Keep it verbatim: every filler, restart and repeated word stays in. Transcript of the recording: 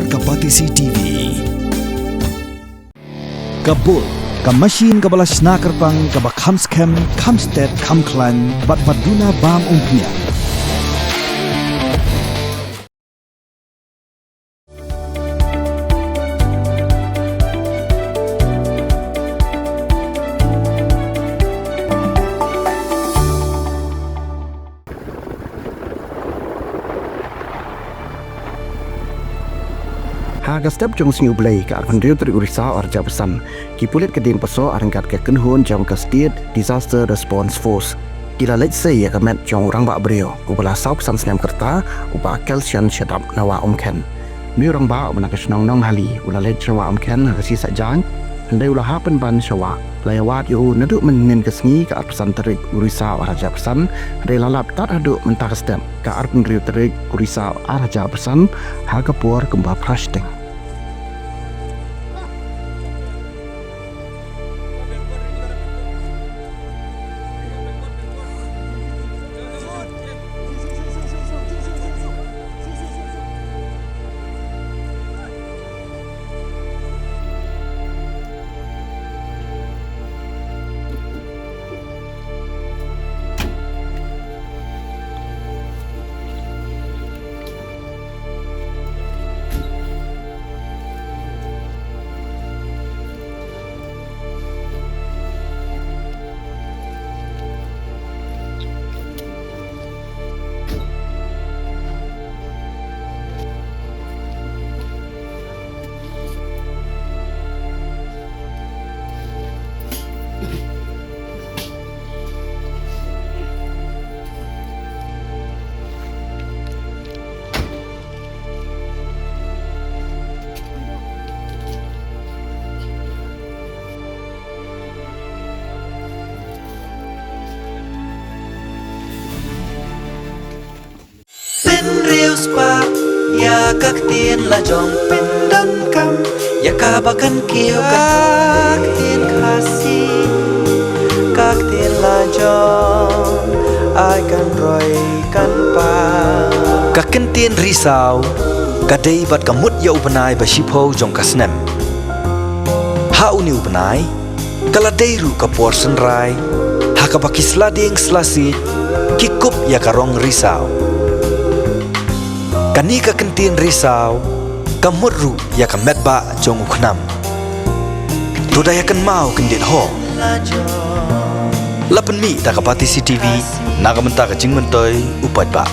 Ka Batesi T V. Ka Bull, ka machine kaba la shna kyrpang, kaba kham skhem, kham stet, kham khlaiñ, bad ba duna bam umphniang. Ha ka step jong u Sngi U Blei, ka arphew hynriew tarik u Risaw arhajar arphew san, ki pulit ka dieng Paso, ryngkat ka kynhun jong ka State Disaster Response Force, ki la leit sei ïa ka met jong u rangbah briew uba la sawphew san snem ka rta, u Bah Kelsian Shadap na Wah Umkhen. Une u rangbah uba na ka shnong Nonghali u la leit sha Wah Umkhen ha ka sngi Saitjaiñ. Hynrei u la hap pynban sha wah. La ïawad ïa u naduh mynhynnin ka sngi, ka arphew san tarik u Risaw arhajar arphew san, hynrei la lap tad haduh mynta ka step, ka arphew hynriew tarik u Risaw arhajar arphew san, ha ka por kumba phra shiteng. Pynriewspah ïa ka ktien la jong, pyndonkam ïa kaba kan kiew, ka ktien Khasi, ka ktien la jong, ai kan roi kan pang. Ka kyntien Risaw ka dei bad ka mut ïa u bnai ba shiphew jong ka snem. Ha une u bnai, ka la dei ruh ka por synrai, ha kaba ki sla dieng sla siej ki kup ïa ka rong risaw. Kane ka kyntien Risaw ka mut ruh ïa ka metbah jong u khnam. To da ïa kynmaw kyndit ho. La pynmih da ka Batesi T V na ka bynta ka jingmyntoi u paidbah.